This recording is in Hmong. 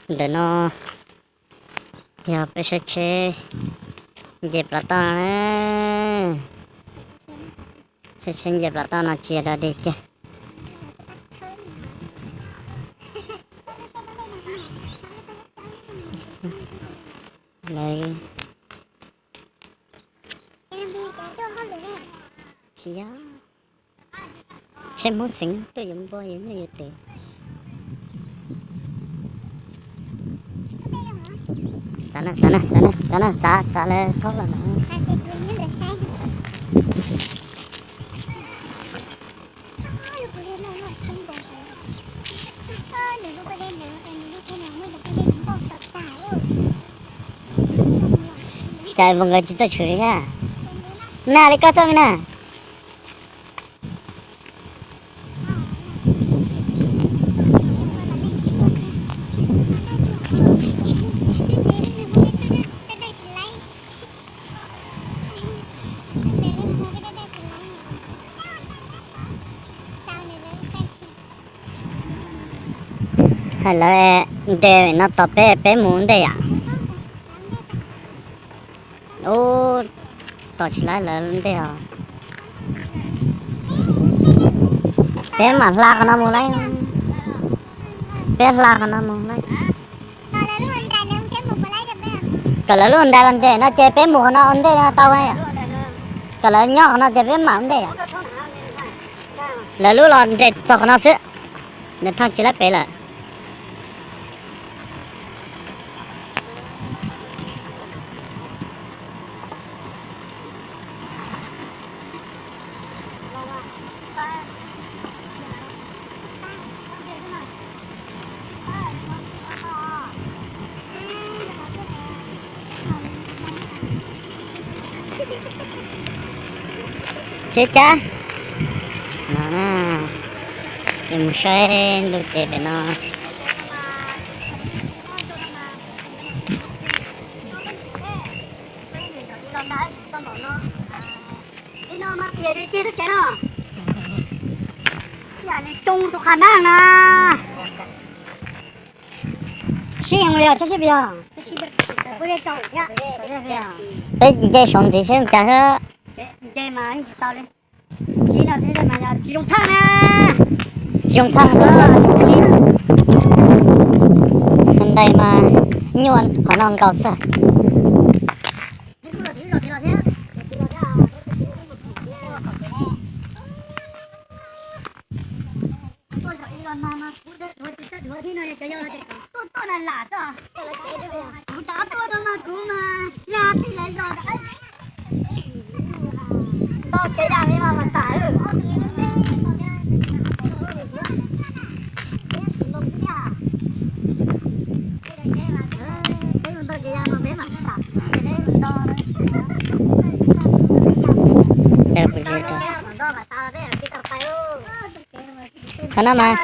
Ntawm no yog peb saib tsheb nce plaws toj no na. Saib tsheb nce plaws toj no tsis yog dog dig kiag. Lawv tsis yog tsheb Hmoob xeev tuaj yuav npua yuav nyuj yuav twm. Txav na, txav na, txav na, txav na, txav, txav lawv thaub los na. Cas vos nkawd tsis tuaj tshwm li thiab? Nag li koj txoj me na. Hais lawv nres no tos peb, peb mus ua ntej yom. Ub, tos tsis laib lawv ua ntej os. Peb mam hla qhov no mus lauj. Peb hla qhov no mus lauj. Kom lawv lub nrais los nres no ces peb mus qhov no ua ntej no tau. Kom lawv nyob qhov no ces peb mam ua ntej yom. Lawv lub los nres txog qhov no xwb. Nws thaj tsis laib pem lawm. Tsheb cab no na, es mus saib ntuj ces pem no. Sib heev li os, sib pes os. Peb nce saum ntxiv seb cas xwb. Tsis zoo thaj na. Tsis zoo thaj. Ntais mas nyuaj qhov no nkaus xwb. Qhov no mas